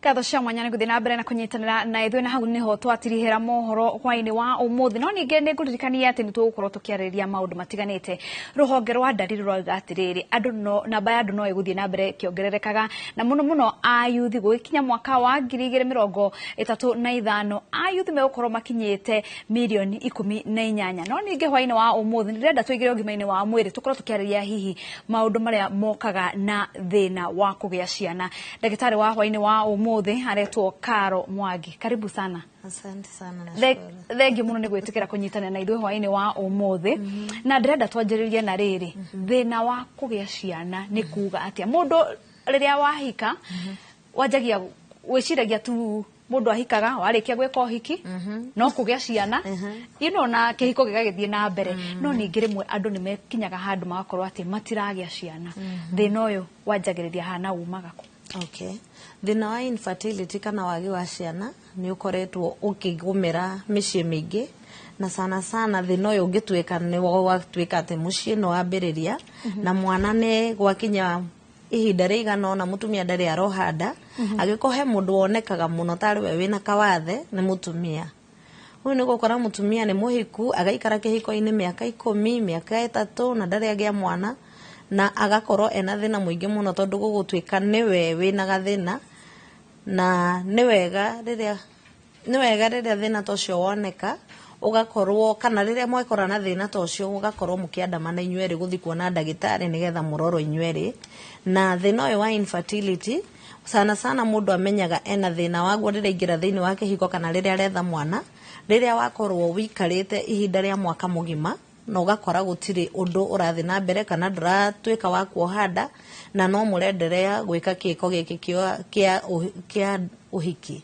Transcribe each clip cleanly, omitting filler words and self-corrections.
Ngatho cia mwanya nĩ gũthiĩ na mbere na kũnyitanĩra na ithuĩ, na hau nĩho twatirihĩra mohoro hwainĩ wa ũmũthĩ. No ningĩ nĩ ngũririkania atĩ nĩ tũgũkorwo tũkĩarĩrĩria maũndũ matiganĩte. Rũhonge rwa ndari rũrauga atĩrĩrĩ, andũ no namba ya andũ no ĩgũthiĩ na mbere ĩkĩongererekaga, na mũno mũno ayuthi. Gũgĩkinya mwaka wa 2035, ayuthi megũkorwo makinyĩte mirioni 18. No ningĩ hwainĩ wa ũmũthĩ nĩ ndĩrenda tũingĩre ũgima-inĩ wa mwĩrĩ, tũkorwo tũkĩarĩrĩria hihi maũndũ marĩa mokaga na thĩna wa kũgĩa ciana. Ndagĩtarĩ wa hwainĩ wa ũmũthĩ aretwo Caro Mwangi. Karibu sana. Asante sana, nashukuru. Thengiũ mũno nĩ gwĩtĩkĩra kũnyitanĩra na ithuĩ hwainĩ wa ũmũthĩ. Na ndĩrenda twanjĩrĩrie na rĩrĩ, thĩna wa kũgĩa ciana nĩ kuga atĩa? Mũndũ rĩrĩa wahika wanjagia gwĩciragia tu mũndũ ahikaga, warĩkia gwĩka ũhiki no kũgĩa ciana na kĩhiko gĩgagĩthiĩ na mbere. No ningĩ rĩmwe andũ nĩ mekinyaga handũ magakorwo atĩ matiragĩa ciana. Thĩna ũyũ wanjagĩrĩria hana, umaga kũ? Okay. Thĩna wa infertility kana wagi wa ciana nĩ ũkoretwo ũkĩgũmĩra mĩciĩ mĩingĩ, na sana sana thĩna ũyũ ũngĩtuĩka nĩ watuĩka atĩ mũciĩ nĩ wambĩrĩria na mwana nĩ gwakinya ihinda rĩigana ũna mũtumia ndarĩ aroha nda. Angĩkorwo he mũndũ wonekaga mũno tarĩ we wĩna kawathe, nĩ mũtumia. Rĩu nĩ gũkora mũtumia nĩ mũhiku, agaikara kĩhiko-inĩ mĩaka 10, mĩaka 3, na ndarĩ agĩa mwana, na agakorwo ena thĩna mũingĩ mũno, tondũ gũgũtuĩka nĩwe wĩna gathĩna. Na nĩ wega rĩrĩa thĩna ta ũcio woneka, ũgakorwo kana rĩrĩa mwekora na thĩna ta ũcio, ũgakorwo mũkĩandamana inyuerĩ gũthiĩ kuona ndagĩtarĩ nĩgetha mũrorwo inyuerĩ. Na thĩna ũyũ wa infertility, sana sana mũndũ amenyaga ena thĩna waguo rĩrĩa aingĩra thĩinĩ wa kĩhiko kana rĩrĩa aretha mwana, rĩrĩa wakorwo wĩikarĩte ihinda rĩa mwaka mũgima na ũgakora gũtirĩ ũndũ ũrathiĩ na mbere kana ndũratuĩka wa kuoha nda, na no mũrenderea gwĩka kĩko gĩkĩ kĩa ũhiki.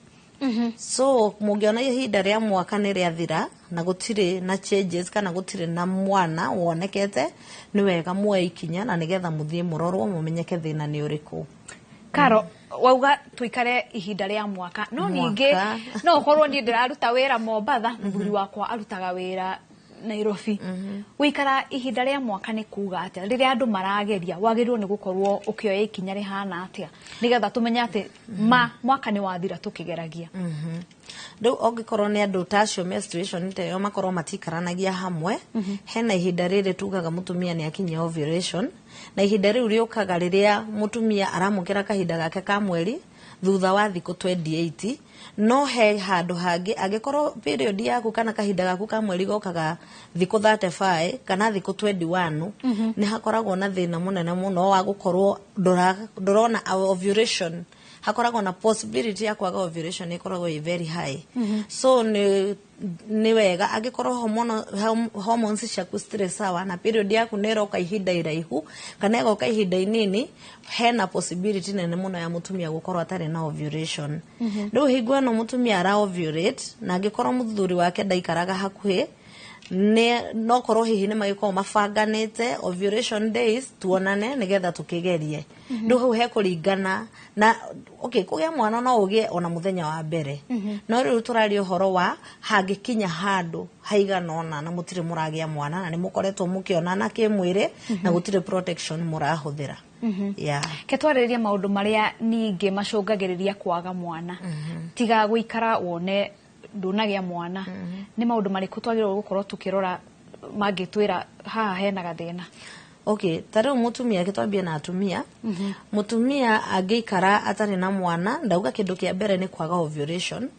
So mũngĩona ihinda rĩa mwaka nĩ rĩathira na gũtirĩ na changes kana gũtirĩ na mwana wonekete, nĩ wega muoe ikinya na nĩgetha mũthiĩ mũrorwo, mũmenyeke thĩna nĩ ũrĩkũ. Karo, wauga tuikare ihinda rĩa mwaka, no ningĩ Mwaka. no ũkorwo niĩ ndĩraruta wĩra Mombatha, mũthuri wakwa arutaga wĩra Nairobi. Gũikara ihinda rĩa mwaka nĩ kuga atĩa? Rĩrĩa andũ marageria, wagĩrĩirwo nĩ gũkorwo ũkĩoya ikinya rĩhana atĩa nĩgetha tũmenye atĩ ma mwaka nĩ wathira tũkĩgeragia? Rĩu ũngĩkorwo nĩ andũ ta acio me situation ta ĩyo, makorwo matikaranagia hamwe, hena ihinda rĩrĩ tugaga mũtumia nĩ akinyia ovulation, na ihinda rĩu rĩũkaga rĩrĩa mũtumia aramũkĩra kahinda gake ka mweri thutha wa thikũ 28. No he handũ hangĩ, angĩkorwo period yaku kana kahinda gaku ka mweri gokaga thikũ 35 kana thikũ 21, nĩ hakoragwo na thĩna mũnene mũno wa gũkorwo ndũrona ovulation. Hakoragwo na possibility ya kwaga ovulation, ĩkoragwo ĩ very high. So nĩ wega angĩkorwo hormones ciaku citirĩ sawa na period yaku nĩ ĩroka ihinda iraihu kana ĩgoka ihinda inini, hena possibility nene mũno ya mũtumia gũkorwo atarĩ na ovulation. Rĩu hingo ĩno mũtumia ara ovulate, na angĩkorwo mũthuri wake ndaikaraga hakuhĩ, nĩ nokorwo hihi nĩ magĩkorwo mabanganĩte ovulation days, tuonane nĩgetha tũkĩgerie. Rĩu hau hekũringana na okay, kũgĩa mwana no ũgĩe ona mũthenya wa mbere, no rĩu tũraria ũhoro wa hangĩkinya handũ haigana ũna na mũtirĩ mũragĩa mwana, na nĩ mũkoretwo mũkĩonana kĩmwĩrĩ na gũtirĩ protection mũrahũthĩra, yeah. Ke twarĩrĩria maũndũ marĩa ningĩ macũngagĩrĩria kwaga mwana, tiga gũikara wone ndũnagĩa mwana. Nĩ maũndũ marĩkũ twagĩrĩirwo gũkorwo tũkĩrora mangĩtwĩra haha hena gathĩna? Okay, ta rĩu mũtumia, gĩtwambie na atumia. Mũtumia angĩikara atarĩ na mwana, ndauga kĩndũ kĩa mbere nĩ kwaga ovulation,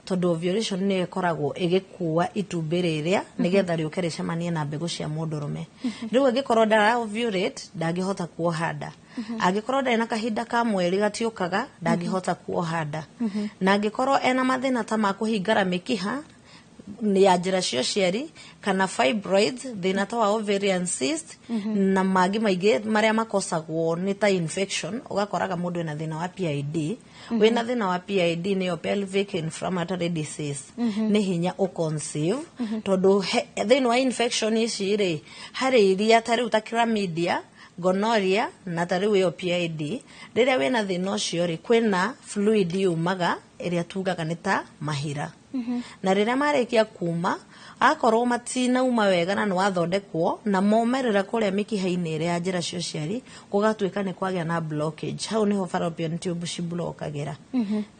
tondũ ovulation nĩyo ĩkoragwo ĩgĩkua itumbĩ rĩrĩa nĩgetha rĩũke rĩcemanie na mbegũ cia mũndũrũme. Rĩu angĩkorwo ndara ovulate, ndangĩhota kuoha nda. Angĩkorwo ndarĩ na kahinda ka mweri, gatiũkaga, ndangĩhota kuoha nda. Na angĩkorwo ena mathĩna ta ma kũhingara mĩkiha ya njĩra cia ũciari kana fibroids, thĩna ta wa ovarian cyst na mangĩ maingĩ marĩa makosagwo nĩ ta infection, ũgakoraga mũndũ ena thĩna wa PID. Wĩna thĩna wa PID, nĩyo pelvic inflammatory disease, nĩ hinya ũconceive, tondũ thĩinĩ wa infection ici rĩ, harĩ iria ta rĩu ta chlamydia, gonorrhea, na ta rĩu ĩyo PID. Rĩrĩa wĩna thĩna ũcio rĩ, kwĩna fluid yumaga ĩrĩa tugaga nĩ ta mahira. Na rĩrĩa marĩkia kuma, akorwo matinauma wega na nĩ wathondekwo na momerera kũrĩa mĩkiha-inĩ ĩrĩa ya njĩra cia ũciari, gũgatuĩka nĩ kwagĩa na blockage. Hau nĩho fallopian tube ciblokagĩra.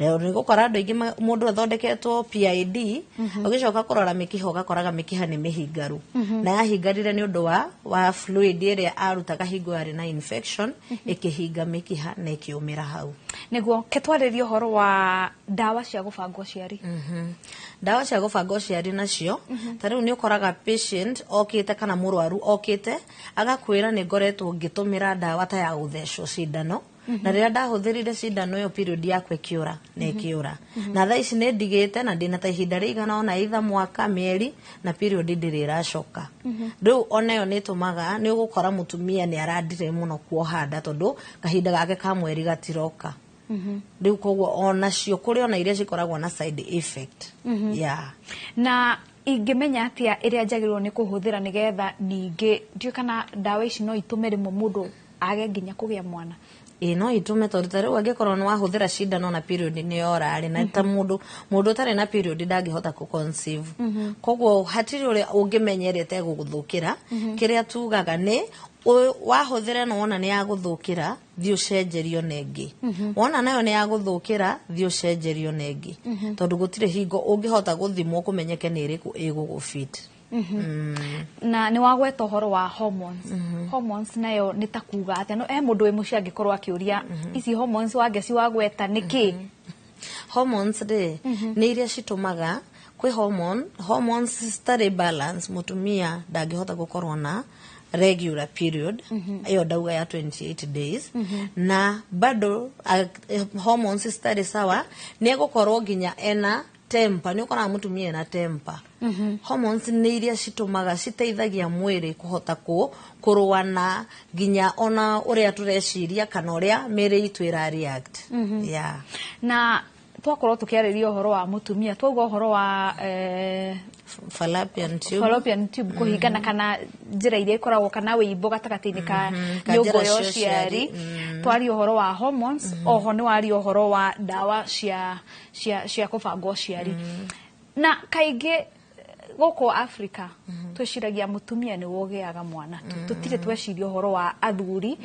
Rĩu nĩ gũkora andũ aingĩ mũndũ athondeketwo PID, ũgĩcoka kũrora mĩkiha ũgakoraga mĩkiha nĩ mĩhingaru, na yahingarire nĩ ũndũ wa fluid ĩrĩa arutaga hingo yarĩ na infection, ĩkĩhinga mĩkiha na ĩkĩũmĩra hau. Nĩguo ke twarĩrie ũhoro wa ndawa cia gũbanga ũciari. Ndawa cia gũbanga ũciari nacio, ta rĩu nĩ ũkoraga patient okĩte kana mũrwaru okĩte agakwĩra, "Nĩ ngoretwo ngĩtũmĩra ndawa ta ya gũthecwo cindano, na rĩrĩa ndahũthĩrire cindano ĩyo period yakwa ĩkĩũra na ĩkĩũra, na thaa ici nĩ ndigĩte na ndĩna ta ihinda rĩigana ona either mwaka, mĩeri, na period ndĩrĩ ĩracoka." Rĩu ona ĩyo nĩ ĩtũmaga nĩ ũgũkora mũtumia nĩ arandire mũno kuoha nda, tondũ kahinda gake ka mweri gatiroka. Rĩu koguo onacio kũrĩ ona iria cikoragwo na side effect, yeah. Na ingĩmenya atĩa ĩrĩa njagĩrĩirwo nĩ kũhũthĩra, nĩgetha ningĩ ndiũĩ kana ndawa ici no itũme rĩmwe mũndũ age nginya kũgĩa mwana? Ĩ, no itume, tondũ ta rĩu angĩkorwo nĩ wahũthĩra cindano na period nĩ yora rĩ, na ta mũndũ ũtarĩ na period ndangĩhota kũ conceive. Koguo hatirĩ ũrĩa ũngĩmenya ĩrĩa ĩtegũgũthũkĩra. Kĩrĩa tugaga nĩ wahũthĩra na wona nĩ yagũthũkĩra, thiĩ ũcenjerio na ĩngĩ. Wona nayo nĩ yagũthũkĩra, thiĩ ũcenjerio na ĩngĩ, tondũ gũtirĩ hingo ũngĩhota gũthimwo kũmenyeke nĩ ĩrĩkũ ĩgũgũfit. Na nĩ wagweta ũhoro wa hormones. Hormones nayo nĩ ta kuga atĩa? No he mũndũ wĩ mũciĩ angĩkorwo akĩũria, ici hormones wangeci wagweta nĩ kĩ? Hormones rĩ, nĩ iria citũmaga kwĩ hormones citarĩ balance, mũtumia ndangĩhota gũkorwo na regular period ĩyo ndauga ya 28 days. Na bado hormones citarĩ sawa, nĩ egũkorwo nginya ena temper, nĩ ũkoraga mũtumia ena temper. Hormones nĩ iria citũmaga, citeithagia mwĩrĩ kũhota kũrũa na nginya ona ũrĩa tũreciria kana ũrĩa mĩĩrĩ itũ ĩra react, yeah. Na twakorwo tũkĩarĩria ũhoro wa mũtumia, twauga ũhoro wa fallopian tube. Fallopian tube kũhingana, kana njĩra iria ikoragwo kana wĩimbo gatagatĩ-inĩ ka ka nyũngũ njĩra ya cia ũciari. ũciari. Twaria ũhoro wa hormones, oho nĩ waria ũhoro wa ndawa cia kũbanga ũciari. Na kaingĩ gũkũ Africa twĩciragia mũtumia nĩwe ũgĩaga mwana tu, tũtirĩ tweciria ũhoro wa athuri.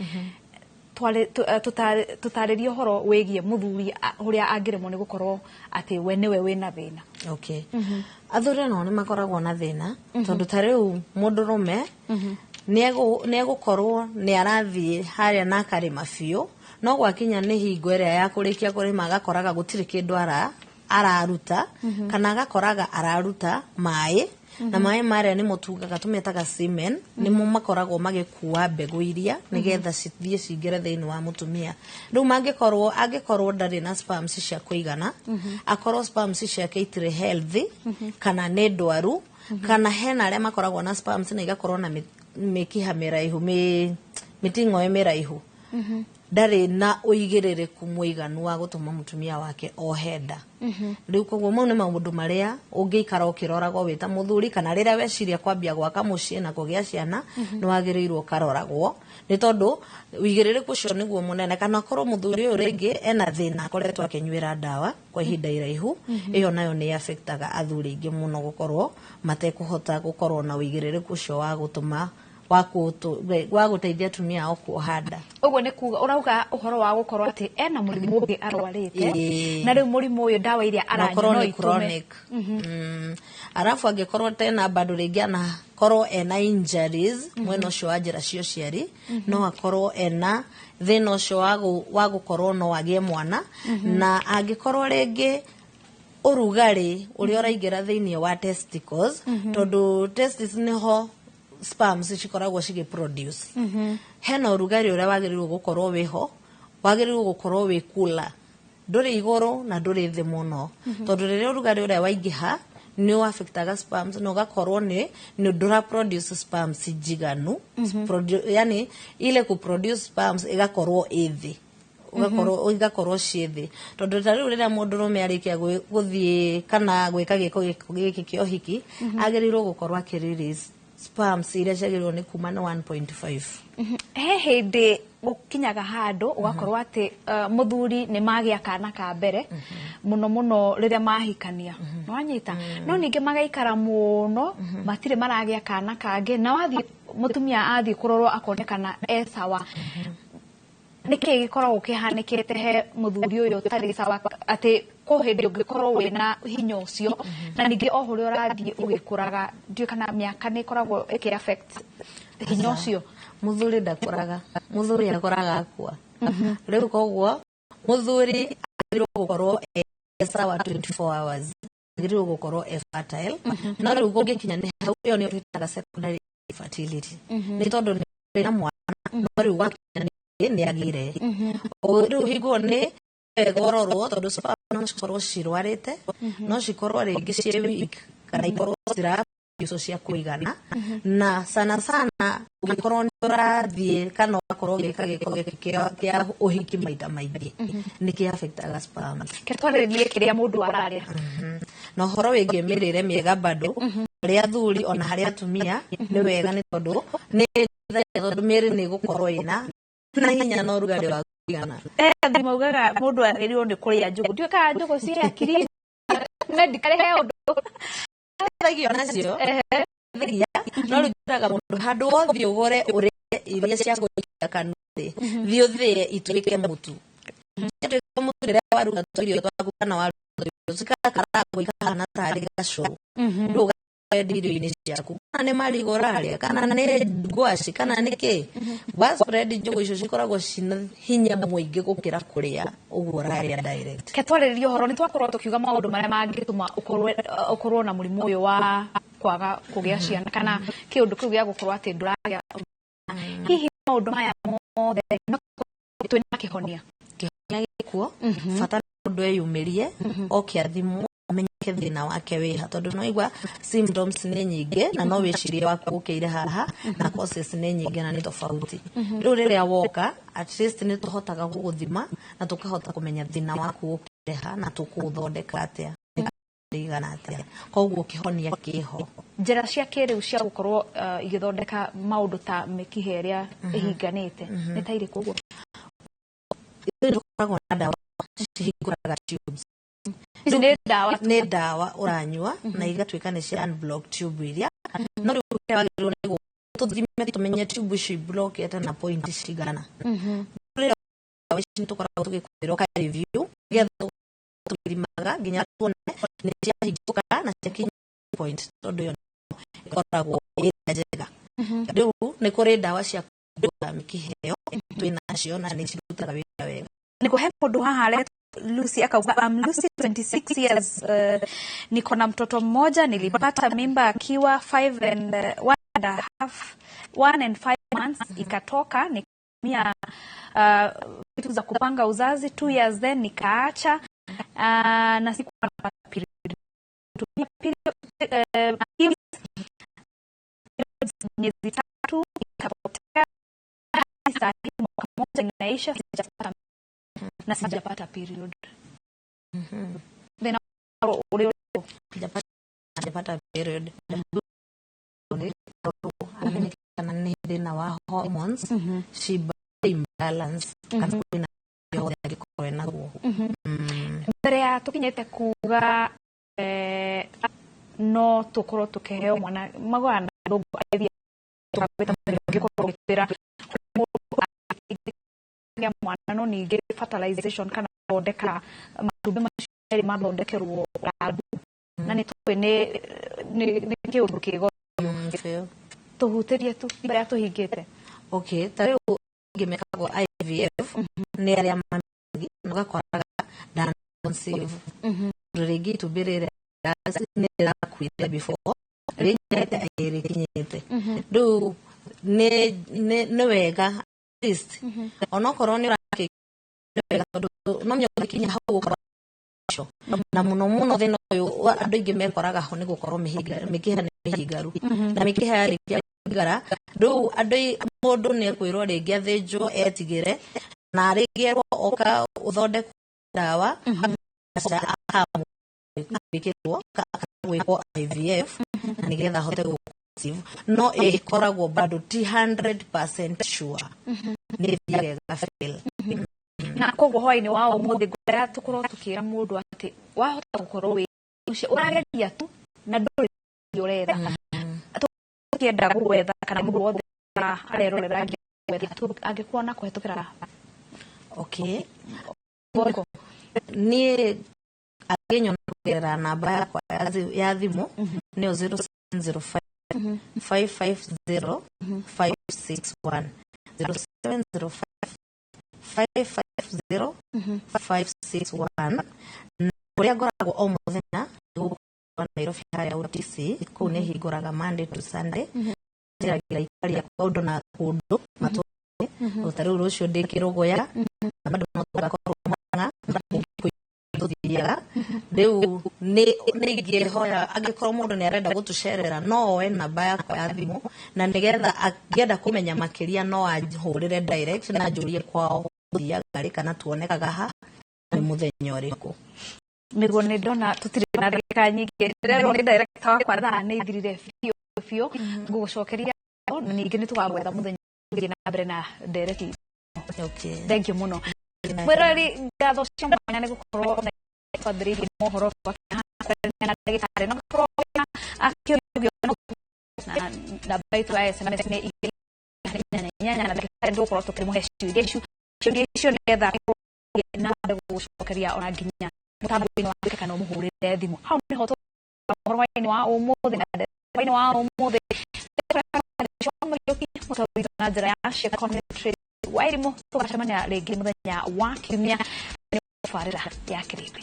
Tũtarĩrie ũhoro wĩgiĩ mũthuri, ũrĩa angĩremwo nĩ gũkorwo atĩ we nĩwe wĩna thĩna. Okay, athuri nao nĩ makoragwo na thĩna, tondũ ta rĩu mũndũrũme nĩ egũkorwo nĩ arathiĩ harĩa na akarĩma biũ, no gwakinya nĩ hingo ĩrĩa ya kũrĩkia kũrĩma, agakoraga gũtirĩ kĩndũ araruta, kana agakoraga araruta maĩ, na maĩ marĩa nĩmo tugaga tũmetaga semen, nĩmo makoragwo magĩkua mbegũ iria nĩgetha cithiĩ cingĩre thĩinĩ wa mũtumia. Rĩu mangĩkorwo, angĩkorwo ndarĩ na sperms cia kũigana, akorwo sperms ciake itirĩ healthy kana nĩ ndwaru, kana hena arĩa makoragwo na sperms na igakorwo na mĩkiha mĩraihu, mĩting'oe mĩraihu, ndarĩ na ũigĩrĩrĩku mũiganu wa gũtũma mũtumia wake ohe nda. Rĩu koguo mau nĩ maũndũ marĩa ũngĩikara ũkĩroragwo wĩ ta mũthuri, kana rĩrĩa weciria kwambia gwaka mũciĩ na kũgĩa ciana, nĩ wagĩrĩirwo ũkaroragwo, nĩ tondũ ũigĩrĩrĩku ũcio nĩguo mũnene. Kana akorwo mũthuri ũyũ rĩngĩ ena thĩna, akoretwo akĩnyuĩra ndawa kwa ihinda iraihu, ĩyo nayo nĩ affectaga athuri aingĩ mũno gũkorwo matekũhota gũkorwo na ũigĩrĩrĩku ũcio wa gũtũma wa gũteithia atumia ao kuoha nda. Ũguo nĩ kuga ũrauga ũhoro wa gũkorwo atĩ ena mũrimũ ũngĩ arwarĩte, Ĩĩ. na rĩu mũrimũ ũyũ ndawa iria na aranyua ũkorwo no nĩ itũme chronic. Arabu angĩkorwo tena bado rĩngĩ anakorwo ena injuries mwena ũcio wa njĩra cia ũciari, no akorwo ena thĩna ũcio wa gũkorwo no agĩe mwana. Na angĩkorwo rĩngĩ ũrugarĩ ũrĩa ũraingĩra thĩinĩ wa testicles, tondũ testis nĩho sperms cikoragwo cigĩ produce, hena ũrugarĩ ũrĩa wagĩrĩirwo gũkorwo wĩho, wagĩrĩirwo gũkorwo wĩ cooler, ndũrĩ igũrũ na ndũrĩ thĩ mũno, tondũ rĩrĩa ũrugarĩ ũrĩa waingĩha nĩ ũaffectaga sperms na ũgakorwo nĩ ndũra produce sperms njiganu. Yani ile ku produce sperms ĩgakorwo ĩ thĩ, ũgakorwo igakorwo ciĩ thĩ, tondũ ta rĩu rĩrĩa mũndũrũme arĩkia gũthiĩ kana gwĩka gĩko gĩkĩ kĩa ũhiki, agĩrĩirwo gũkorwo akĩ release sperms iria ciagĩrĩirwo nĩ kuma nĩ 1.5. He hĩndĩ Gũkinyaga handũ ũgakorwo atĩ mũthuri nĩ magĩa kana ka mbere, mũno mũno rĩrĩa mahikania, nĩwanyita, no ningĩ magaikara mũno matirĩ maragĩa kana kangĩ, na wathiĩ mũtumia athiĩ kũrorwo akonekana e sawa. Nĩkĩ gĩkoragwo kĩhanĩkĩte he mũthuri ũyũ ũtarĩ sawa, atĩ kũ hĩndĩ ũngĩkorwo wĩna hinya ũcio, na ningĩ o ũrĩa ũrathiĩ ũgĩkũraga, ndiũĩ kana mĩaka nĩ ĩkoragwo ĩkĩ affect hinya ũcio? Muthuri ndakũraga, muthuri akũraga akua. Rĩu koguo muthuri agĩrĩirwo gũkorwo e sawa 24 hours, agĩrĩirwo gũkorwo e fertile. No rĩu kũngĩkinya nĩ hau, ĩyo nĩyo twĩtaga secondary infertility, nĩ tondũ nĩ na mwana, no rĩu gwakinya nĩ agĩre. Rĩu hingo nĩ wega ũrorwo, tondũ sperm no cikorwo cirwarĩte, no cikorwo rĩngĩ ciĩ weak, kana ikorwo citira icio cia kũigana. Na sana sana ũngĩkorwo nĩ ũrathiĩ kana ũgakorwo ũgĩka gĩko gĩkĩ kĩa ũhiki maita maingĩ, nĩ kĩ affectaga sperm. Ke twarĩrĩrie kĩrĩa mũndũ ararĩa. Na ũhoro wĩgiĩ mĩrĩre mĩega bado, harĩ athuri ona harĩ atumia, nĩ wega, nĩ tondũ nĩ tondũ mĩrĩ nĩ ĩgũkorwo ĩna na hinya na ũrugarĩ wa kũigana. Athuri maugaga mũndũ agĩrĩirwo nĩ kũrĩa njũgũ. Ndiũĩ kana njũgũ ciĩ hakiri medical he ũndũ. Teithagio nacio teithagia, no rĩu njĩraga mũndũ, handũ wothiĩ ũgũre ũrĩe iria cia gũikia kanua rĩ, thiĩ ũthĩe ituĩke mũtu. Ciatuĩka mũtu, rĩrĩa waruga tũirio twaku kana waruga tũirio, cikakarangwo ikahana tarĩ gacũrũ, rĩu ũgaendia irio-inĩ ciaku, kana nĩ marigũ ũrarĩa, kana nĩ ngwaci, kana nĩ kĩ, wa spread njũgũ icio cikoragwo cina hinya mũingĩ gũkĩra kũrĩa ũguo ũrarĩa direct. Ke twarĩrĩrie ũhoro, nĩ twakorwo tũkiuga maũndũ marĩa mangĩtũma ũkorwo na mũrimũ ũyũ wa kwaga kũgĩa ciana, kana kĩũndũ kĩu gĩa gũkorwo atĩ ndũragĩa. Hihi maũndũ maya mothe no twĩna kĩhonia? Kĩhonia gĩkuo, bata nĩ mũndũ eyumĩrie, oke athimwo, amenyeke thĩna wake wĩha, tondũ no igua symptoms nĩ nyingĩ, na no wĩcirie waku ũkĩire haha, na causes nĩ nyingĩ na nĩ tofauti. Rĩu rĩrĩa woka, at least nĩ tũhotaga gũgũthima na tũkahota kũmenya thĩna waku ũkĩire ha na tũkũũthondeka atĩa, igana atĩa. Koguo kĩhonia kĩho. Njĩra cia kĩrĩu cia gũkorwo igĩthondeka maũndũ ta mĩkiha ĩrĩa ĩhinganĩte nĩ ta irĩkũ ũguo? Ithuĩ tũkoragwo na ndawa cihingũraga tubes. Ici nĩ ndawa? Nĩ ndawa ũranyua na igatuĩka nĩ cia unblock tube iria. No rĩu kĩrĩa wagĩrĩirwo nĩ tũthime, tũmenye tube icio iblockete na point cigana. Rĩrĩa ndawa ici nĩ tũkoragwo tũgĩkwĩra ũka review, nĩgetha tũgĩthimaga nginya tuone nĩ ciahingũka na ciakinya point, tondũ ĩyo nĩyo ĩkoragwo ĩrĩa njega. Rĩu nĩ kũrĩ ndawa cia kũhingũra mĩkiha ĩyo twĩ nacio, na nĩ cirutaga wĩra wega. Niko he mũndũ haha aretwo Lucy, akauga, "I'm Lucy, 26 years, niko na mtoto mmoja. Nilipata mimba akiwa five and one and a half, 1 and 5 months, ikatoka. Nikatumia vitu za kupanga uzazi 2 years, then nikaacha, na sikuwa napata period. Tumia period, pills, miezi 3 ikapotea. Hadi saa hii mwaka mmoja inaisha sijapata na sijapata period." Then ũrĩ Hajapata period, amenyeke kana nĩ thĩna wa hormones ciba imbalance, kana kwĩna yothe angĩkorwo enaguo. Mbere ya tũkinyĩte kuga no tũkorwo tũkĩheo mwana magana na ndũngũ ũngĩkorwo ũgĩtwĩra mũndũ angĩgĩa mwana, no ningĩ fertilization kana gũthondeka matumbĩ macio merĩ mathondekerwo rabu, na nĩ tũĩ nĩ kĩũndũ kĩgo. Biũ. Tũhutĩrie tu mbere ya tũhingĩte. Okay, ta rĩu angĩ mekagwo IVF nĩ arĩa mami na ũgakoraga ndana conceive, tondũ rĩngĩ itumbĩ rĩrĩa nĩ rĩrakuire before rĩkinyĩte rĩkinyĩte. Rĩu nĩ wega at least onokorwo nĩ ũrakĩ, nĩ wega, tondũ no menya ũgĩkinya hau ũkorwo ũcio. Na mũno mũno thĩna ũyũ andũ aingĩ mekoraga ho nĩ gũkorwo mĩkiha nĩ mĩhingaru, na mĩkiha yarĩkia kũhingara, rĩu andũ mũndũ nĩ ekwĩrwo rĩngĩ athĩnjwo etigĩre, na rĩngĩ erwo oka ũthondekwo ndawa gwĩkĩrwo kana gwĩkwo IVF na nĩgetha ahote gũ conceive. No ĩkoragwo bado ti 100% sure. Nĩ ĩthiaga ĩgafail. Na koguo hwainĩ wa ũmũthĩ ngwenda tũkorwo tũkĩra mũndũ atĩ wahota gũkorwo wĩ ũcio ũrageria tu na ndũrĩ ũretha, tũkĩenda gũgwetha kana mũndũ wothe arerorera angĩgwetha angĩkuona kũhetũkĩra. Okay, niĩ angĩnyona kũgerera namba yakwa ya thimũ, nĩyo 0705 550 561, 0705 550 561. Na kũrĩa ngoragwo o mũthenya nĩ gũkũ Nairobi harĩa OTC, kũu nĩ hingũraga Monday to Sunday. Njĩragĩra ikari yakwa ũndũ na kũndũ matũra, ta rĩu rũciũ ndĩ Kĩrũgũya na bado no tũgakorwo Murang'a na kũngĩ tũthiaga. Rĩu nĩ ingĩhoya angĩkorwo mũndũ nĩ arenda gũtũcerera no oe namba yakwa ya thimũ, na nĩgetha angĩenda kũmenya makĩria no anjhũrĩre direct na anjũrie kwao gũthiaga rĩ kana tuonekaga ha, nĩ mũthenya ũrĩkũ. Nĩguo, nĩ ndona tũtirĩ na ndagĩka nyingĩ. Ndĩrerwo nĩ director wakwa thaa nĩ ithirire biũ biũ. Ngũgũcokeria na ningĩ nĩ tũgagwetha mũthenya tũthiĩ na mbere na ndereti. Okay. Thank you mũno, mwĩroreri. Ngatho cia mwanya nĩ gũkorwo na twambĩrĩirie mohoro na ndagĩtarĩ no gũkorwo na akĩũria na namba itũ ya SMS nĩ 288, na ndagĩtarĩ tũgũkorwo tũkĩmũhe ciũria icio nĩgetha na mbere gũgũcokeria ona nginya mũtambo-inĩ wa kana ũmũhũrĩre thimũ. Hau nĩho ũhoro wa-inĩ wa ũmũthĩ na hwaĩ-inĩ wa ũmũthĩ na njĩra ya ciĩko. Wairimũ, tũgacemania rĩngĩ mũthenya wa Kiumia nĩ tabarĩra ya Kĩrĩndĩ.